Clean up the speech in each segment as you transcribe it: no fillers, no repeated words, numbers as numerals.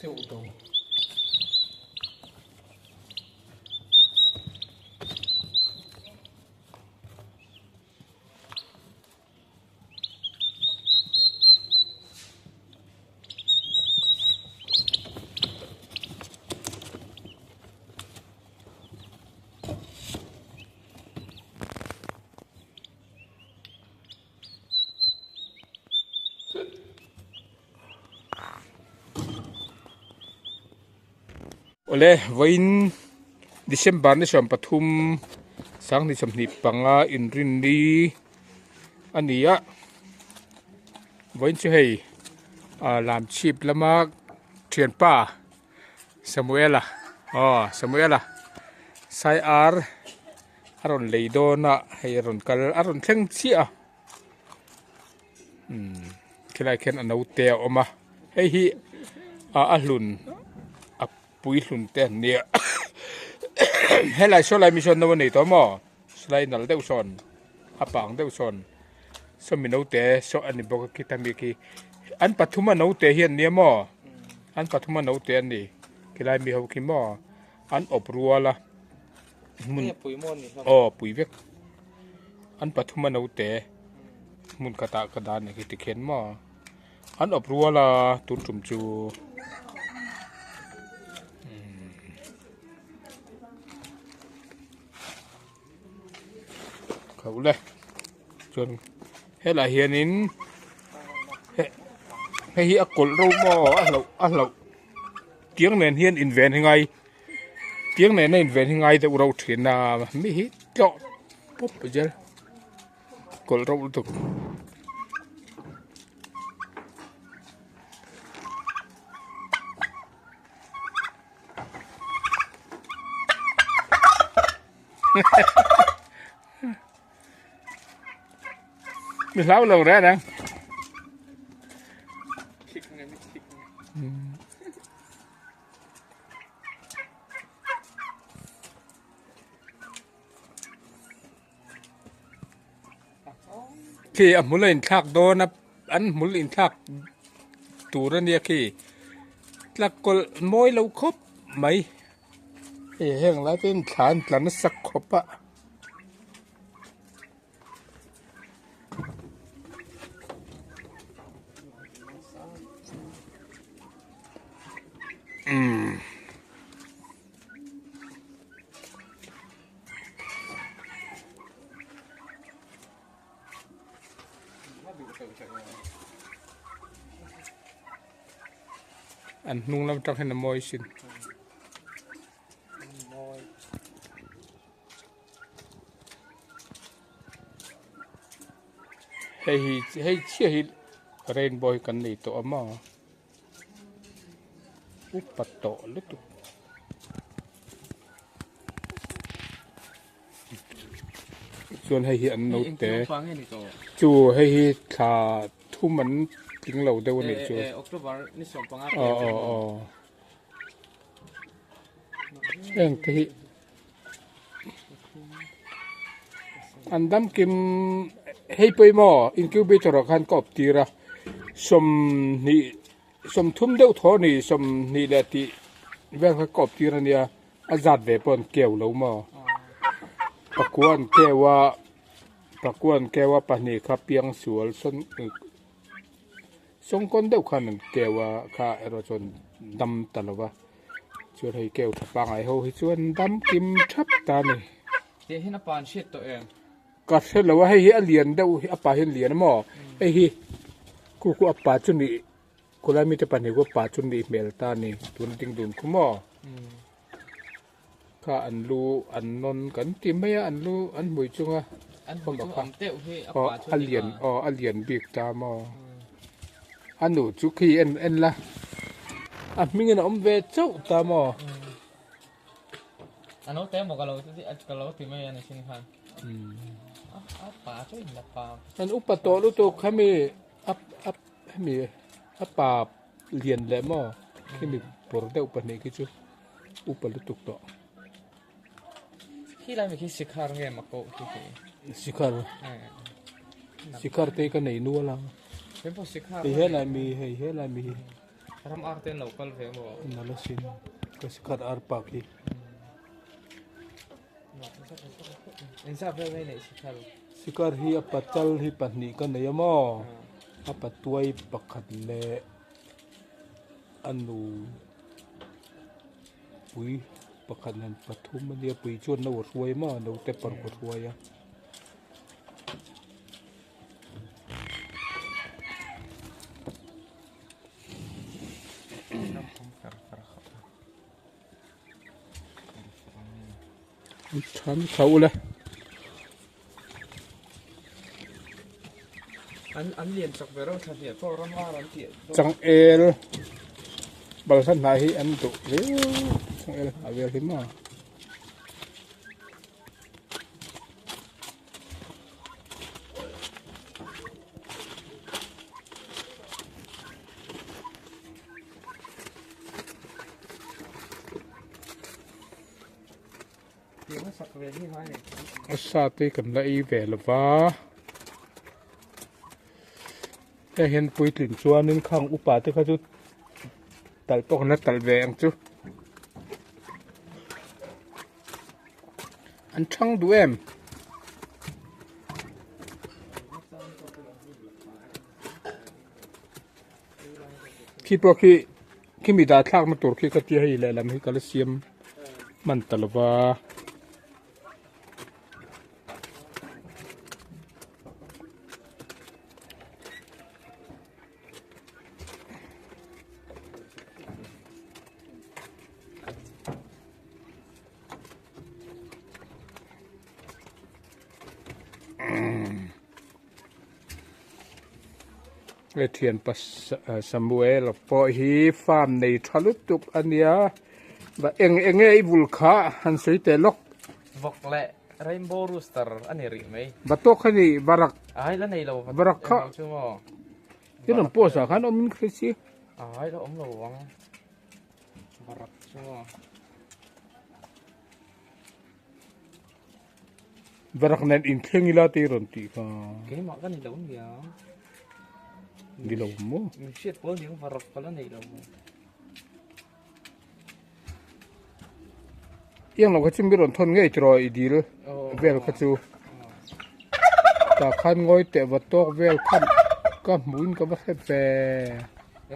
Teuh lo. Awle vawiin December ni 13 2025 inrinni a ni a vawiin chu hei ah lamchhip lama thianpa Samuela aw Samuela sai ar a rawn lei dawn a hei a rawn kal a rawn thleng chiah a umm khilaiah khian a naute a awm a hei hi ah a hlun a pui hlun te an nia helai saw lai mi sawn no a nei tawh maw sawlai nal deuh sawn a pang deuh sawn sawmi naute saw a ni bawk a khita mi khi an pathum a naute hi an nia maw an pathum a naute an ni khilai mi ho khi maw an awp rual a hmun aw pui vek an pathum a naute hmun khatah ka dah a nih khi tikhian maw an awp rual a tun tum chu kho le chuan helaiah hianin hei hi a kawlh ro maw a hlauh a hlauh tiang nen hian inven hi ngai tiang nena inven hi ngai deuh reuh thin a mi hi tlawh pawp zel kawlh reuh lutuk. Mi hlau lo reng reng. Khi a hmul a inthlak dawn a an hmul inthlak tur a nia khi tla kawlh mawi lo khawp mai hei heng lai te hian thla an tla nasa khawp a. An hnung lam tang hian a mawi sin. Hei hi hei chiah hi rainbow hi kan nei tawh a maw upa tawh lutuk. Chuan hei hi an naute chu hei hi thla thum an tling lo deuh a nih chu. Aw aw aw. Heng te hi an dam kim hei pawimawh incubator ah khan ka awp tir a sawmhnih sawmthum deuh thaw a ni sawmhnih leh tih vel kha ka awp tir a nia a zat ve pawh an keu lo maw pakua an keu a pakua an keu a pahnih kha piangsual sawn Sawngkawn deuh khan an keu a kha erawh chuan dam ta lo va chuan hei keu tha pangai ho hi chuan dam kim thap ta a ni. Tih hian a pa an hriat tawh em? Ka hre lo a hei hi a lian deuh hi a pa hian lian a maw hei hi khu khu a pa chu nih khawlai mite pahnih khu a pa chu nih hmel ta a ni tuna ding dun khu maw kha an lu an nawn kan ti mai a an lu an hmui chunga An hmui chu awm deuh hi a aw pa chu a ni lian a. aw a lian bik ta maw a nu chu khi en en la a hmingin a awm ve chauh ta maw. A naute emaw ka lo ka lo ti mai a ni sin khan a pa chu in la pa. An upa tawh lutuk hemi a a hemi a pa lian leh maw khimi pawr deuh pahnih khi chu. Upa lutuk tawh. Khi lai mi khi sikhar nge mak pawh khi khi. Sikhar. Sikhar te ka nei nual a. Hei pawh sikhar. Hei he lai mi hei he lai mi hi. Ram ar te an lo kal ve maw? Nala sin ka sikar ar pa khi. Engzat vel nge neih sikar? Sikar hi a pachal hi pahnih ka nei a maw? A patuai pakhat leh a nu pui pakhat nen pathum a nia pui chuan no a hruai maw naute paruk a hruai a. Than tho le. An an lian chak ve reuh thla hniah pawh ram ar an tih Changel balhla hnah hi an duh viau changel hnah vel hi maw. A sa te kan la ei ve lo va hei hian puitling chuanin khang upa te kha chu talh pawh kan la talh ve ang chu. An thang duh em? Khi pawh khi khi mi dah thlakna tur khi ka tia hei lehlam hi ka la siam hman ta lo va. He thianpa Samuel pawh hi farm nei tha lutuk a nia va eng eng nge i bul kha han sawi teh lawk. Vawk leh rainbow rooster a ni rih mai. Va tawk a ni varak. Ai la nei lo varak kha. I rawn post ah khan awm in ka hre si. Ai la awm lo ang. Varak chu maw. Varak nen inthleng ila te i rawn tih kha. Keimah ka ni lo nia. Ni lo maw? Min hriat pawl niang varak ka la nei lo. Iang lo kha chu mi rawn thawn ngei tiraw i dil vel kha chu. Tah khan ngawi teh va tawk vel khan ka hmuhin ka va hre ve.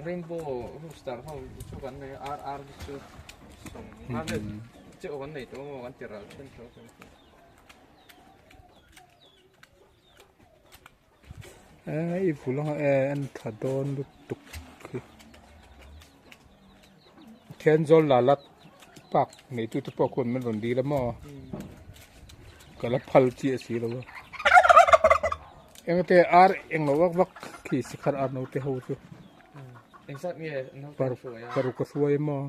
Rainbow rooster ho chu kan nei a, RR te chu sawm nga vel chiah kan nei tawh maw kan ti ral then tawh kan ti. I vul anga e an tha dawn lutuk khi. Thenzawl la la park neitu te pawh khuan min rawn dil a maw ka la phal chiah si lo a engte ar englo vak vak khi sikhar ar naute ho chu paruk a hruai a maw.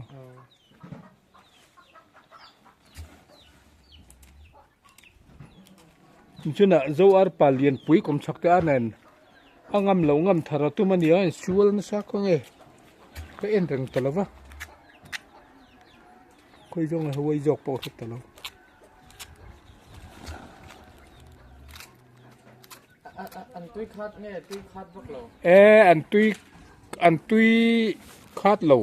Chunah zo ar pa lianpui kawm chhak te a nen a ngam lo ngam thar a tum a nia a insual nasa khaw nge ka en reng ta lo va khawi zawng nge huai zawk pawh a hre ta lo. E an tui an tui khat lo.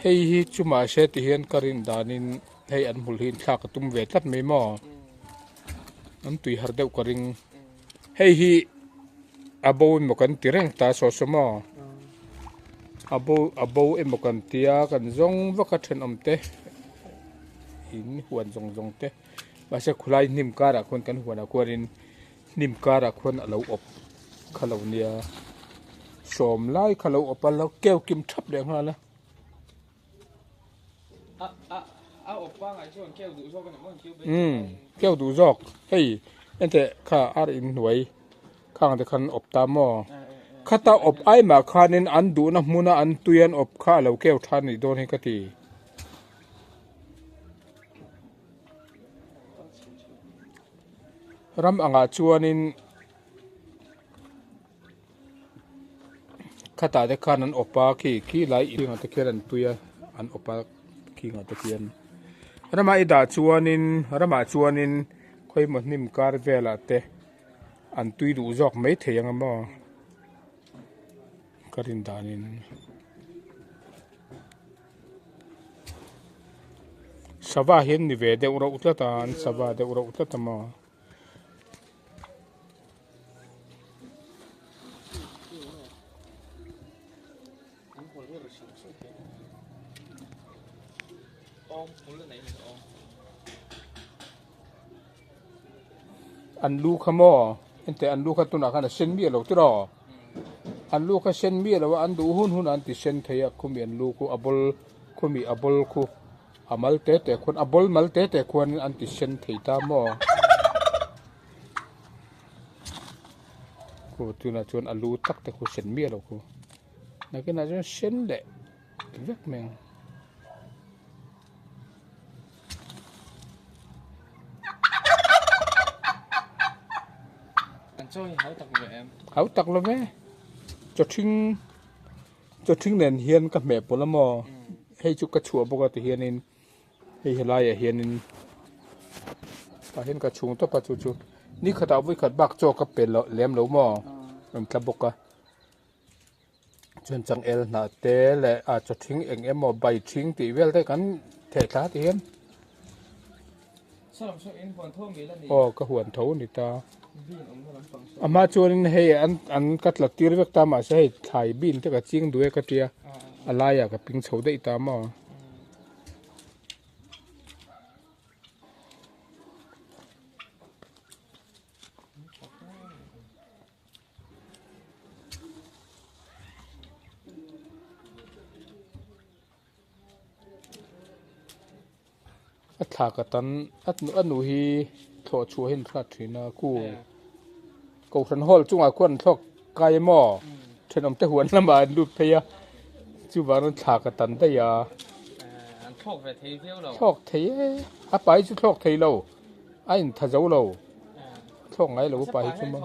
Hei hi chu mahse ti hian ka rin danin hei an hmul hi inthlak a tum ve tlat mai maw an tui har deuh ka ring hei hi a bo emaw kan ti reng ta saw saw maw a bo a bo emaw kan tia kan zawng vak a thenawm te in huan zawng zawng te mahse khulai hnim karah khuan kan huanah khuanin Hnim karah khuan a lo awp kha lo nia, sawm lai kha lo awp a, lo keu kim thap leh nghal a. Umm keu duh zawk hei enteh kha ar in hnuai khang te khan awp ta maw khata awp ai mah khanin an duhna hmuna an tui an awp kha a lo keu tha nih dawn hi ka ti. Ram angah chuanin khatah te khan an awp a khi khi lai khingah te khian an tui a an awp a khingah te khian ramah i dah chuanin ramah chuanin khawimaw hnim kar velah te an tui duh zawk maithei ang a maw. Ka rin danin sava hi an ni ve deuh reuh tlat a an sava deuh reuh tlat a maw. An lu kha maw enteh an lu kha tunah khan a sen miah lo tiraw an lu kha sen miah lo a an duh hun hun an ti sen thei a khumi an lu khu a bawl khumi a bawl khu a mal te te khuan a bawl mal te te khuan an ti sen thei ta maw khu tunah chuan a lu tak te khu sen miah lo khu nakinah chuan sen leh vek mai ang. Hau tak lo ve chaw ṭhing chaw ṭhing nen hian ka hmeh pawlh a maw hei chu ka chhuah bawk a ti hianin hei helaiah hianin tah hian ka chhung tawp a chu chu ni khatah vawikhat bak chaw ka pe loh lem lo maw rawn tla bawk a. Chuan changel hnah te leh ah chaw ṭhing eng emaw bai ṭhing tih vel te kan theh thla ti hian aw ka huan tho a ni ta a hma chuanin hei an an ka tla tir vek ta mahse hei thlai bin te ka ching duh e ka tia a laiah ka ping chho daih ta maw. A thla ka tan a nu hi thlawh chhuah hi an hrat thin a khu kohhran hall chungah khuan an thlawk kai a maw thenawm te huan lamah an lut phei a chuvang chuan thla ka tan daih a thlawk thei e a pa hi chu thlawk thei lo a intha zo lo. Thlawk ngai lo upa hi chu maw.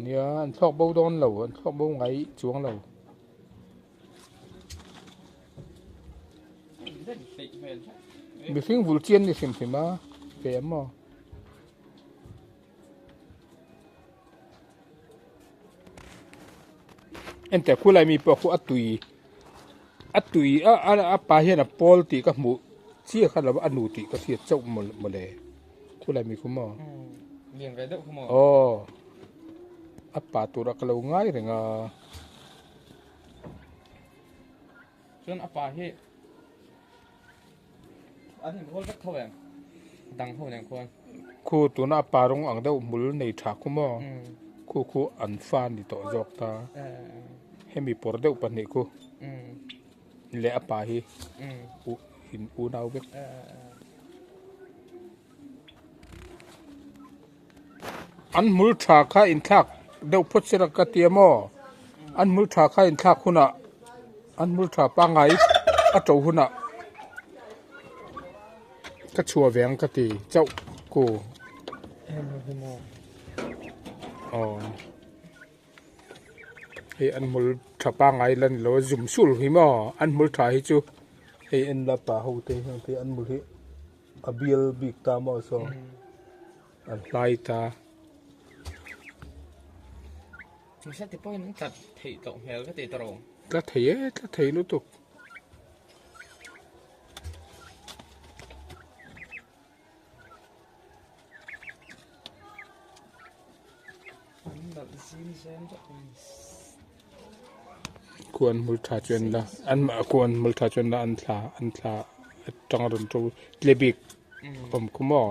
Nia an thlawk bo dawn lo an thlawk bo ngai chuang lo. Mihring vul chian ni hrim hrim a ve em maw. Enteh khulai mi pawh khu a tui a tui a a pa hian a pawl tih ka hmuh chiah kha lo a nu tih ka hriat chauh mawle khulai mi khu maw aw a pa tura ka lo ngai reng a. Chuan a pa hi an inrual vek tho em dang ho nen khuan. Khu tuna a pa rawng ang deuh hmul nei tha khu maw khu khu an fa ni tawh zawk ta hemi pawr deuh pahnih khu leh a pa hi in unau vek. An hmul tha kha inthlak deuh phawt se la ka ti a maw? An hmul tha kha inthlak hunah an hmul tha pangngai a to hunah ka chhuah ve ang ka ti chauh ku. Aw hei an hmul tha pangngai la ni lo a zum sul hi maw an hmul tha hi chu hei en la pa ho te hian phei an hmul hi. A bial bik ta maw saw an hlai ta. Nasa te pawhin an tlat theih tawh hmel ka ti ta ro. Tla thei e, tla thei lutuk. Khuan hmul tha chu an la an khuan hmul tha chu an la an thla an thla atang a rawn to tle bik awm khu maw.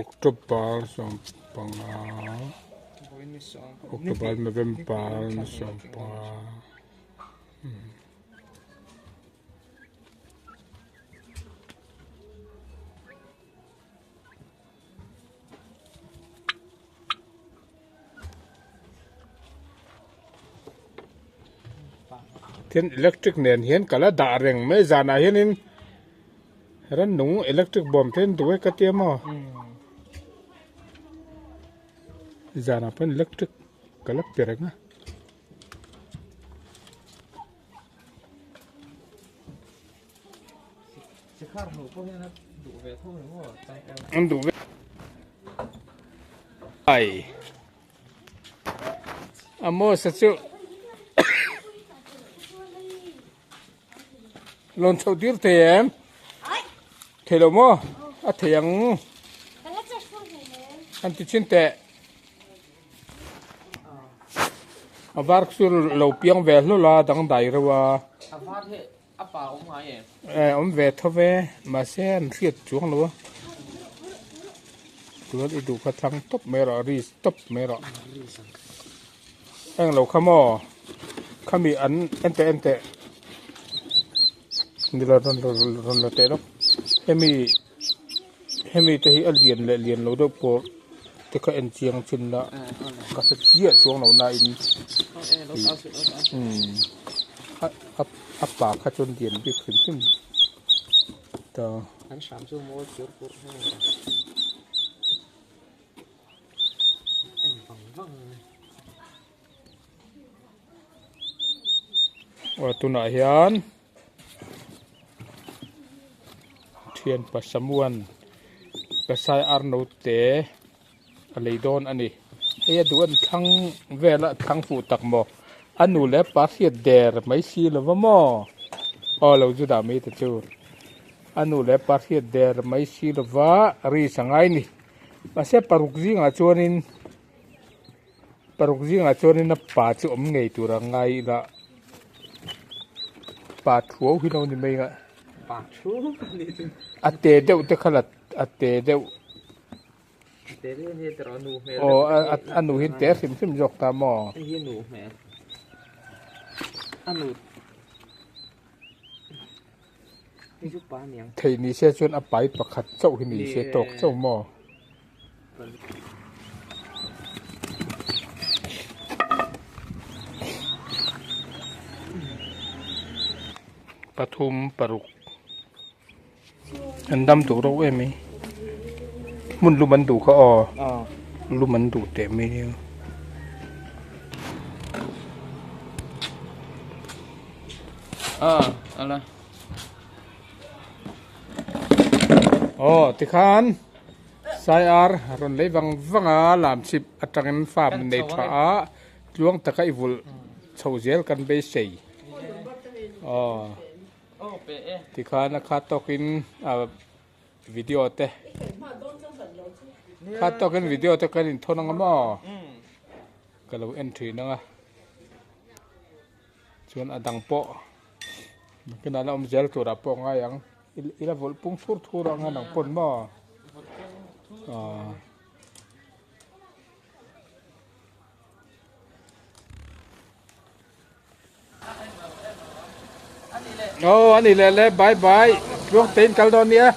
October 15 October November 15 Tin electric nen hian ka la dah reng mai zanah hianin rannung electric bawm te an duh e ka tia maw zanah pawh electric ka la pe reng a. An duh ve ai Amos a chu lawn chhoh tir thei em thei lo maw a thei ang an ti chin teh a var chu lo piang ve hlawlh a dangdai reuh a. A pa awm ngai em? Eh, awm ve tho ve, mahse an hriat chuang lo a. Chuan i duh kha thlang tawp mai rawh, ri tawp mai rawh. Eng lo kha maw? Khami an en teh en teh. Ni lo rawn rawn la teh lawk. Hemi hemi te hi a lian leh lian lo deuh pawh te kha en chiang chin la ka hre chiah chuang lo na in. Umm. A a pa kha chuan lian bik hrim hrim ta. An hram chu mawi pur pur hle a. En vang vang a ni. Aw tunah hian thian pasamuan pasai arnote a lei dawn a ni. Hei a duh an thlang vel a thlang fuh tak maw? A nu leh pa hriat der mai si lo va maw? Aw lo chu dah mai ta chu. A nu leh pa hriat der mai si lo va risk a ngai ni. Mahse paruk zingah chuanin paruk zingah chuanin a pa chu awm ngei tur a ngai ila pa thuau hi lo ni mai a. Pa thu a nih chu. A te deuh te kha la a te deuh. Aw a nu hi te hrim hrim zawk ta maw? Thei ni se chuan a pai pakhat chauh hi ni se tawk chauh maw? Pathum paruk. An dam duh reuh em mai hmun lum an duh kha aw lum an duh teh mai nia. Aw tikhan sai ar rawn lei vang vang a lam chhip atangin farm nei tha a tluang taka i vulh chho zel kan beisei aw. Tikhan a khat tawkin video te khat tawkin video te kan inthawn ang a maw ka lo en thin ang a chuan a dang pawh nakinah la awm zel turah pawh a ngai ang i la vawlh pung thur thur ang a nang pawn maw aw. Aw ani leh le bye bye tluang tein kal dawn nia.